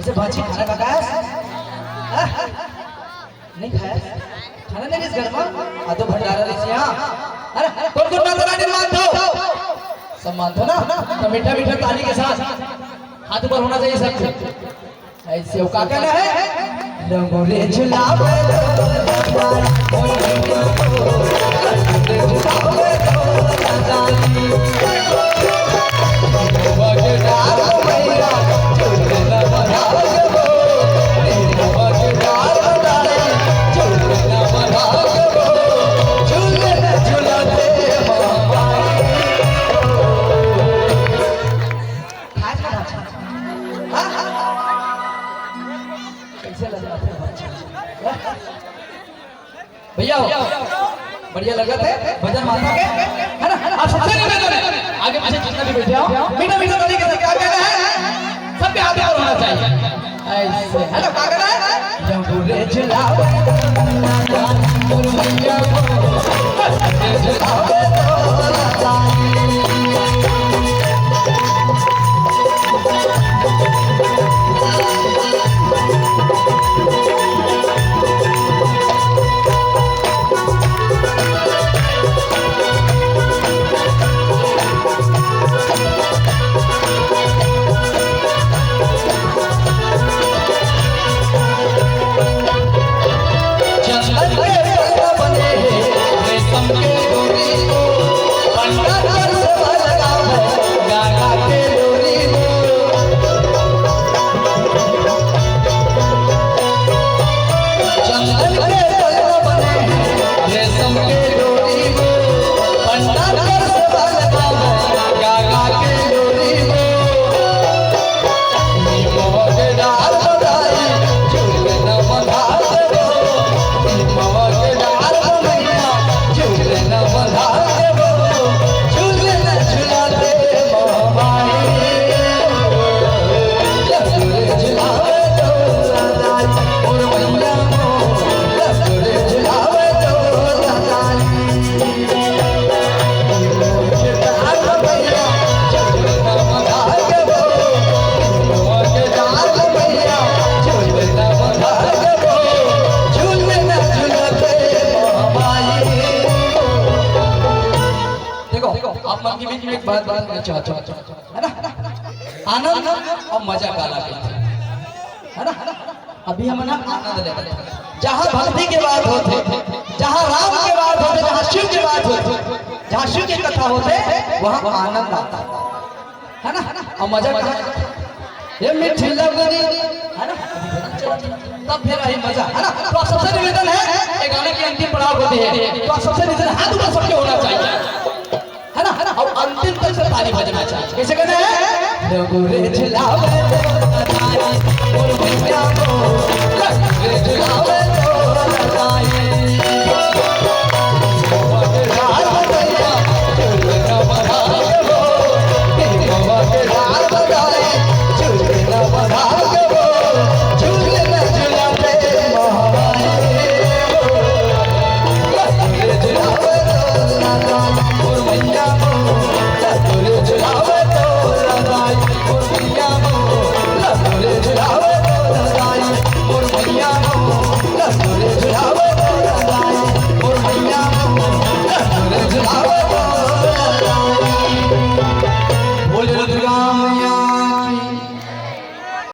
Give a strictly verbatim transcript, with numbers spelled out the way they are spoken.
तो भाजी खाना का खाया? हाँ? नहीं खाया? खाना नहीं इस घर में? आ तो भंडारा लीजिए, हाँ। अरे, कौन कौन माता रानी मानत हो? सब मानत हो ना? तो मीठा मीठा ताली के साथ हाथ ऊपर होना चाहिए सबके। ऐसे वो का कहना है? रंगोली झुलावे कैसे लग रहा था? भैया हो, बढ़िया लगत हे भजन माता के, है ना? आप सबसे निवेदन है, आगे पीछे जितना भी बैठे हो, मीठा मीठा तरीके से क्या कहना है, सबके हाथ ऊपर होना चाहिए। ऐसे, है ना? क्या कहना है? जब रे झुलावे, देखो, आप मन के बीच में एक बात, बात मैं चाहता हूँ, है ना? आनंद और मजा काला कहिथे, है ना? अभी हमन आनंद लेवत हन। जहाँ भक्ति के बात होथे, जहाँ राम के बात होथे, जहाँ शिव के बात होथे, जहाँ शिव के कथा होथे, वहाँ आनंद आता है, है ना? और मजा कहाँ? ये मीठी लगनी, है ना? तब फिर आई मजा, है ना? तो आप सबसे निवेदन है, ये गाने की अंतिम पड़ाव होती है, तो आप सबसे निवेदन, हाथ ऊपर सबके होना चाहिए, है ना? और अंतिम तक से ताली बजना चाहिए। कैसे कहना है? रघु रे झुलावे तो ताली, और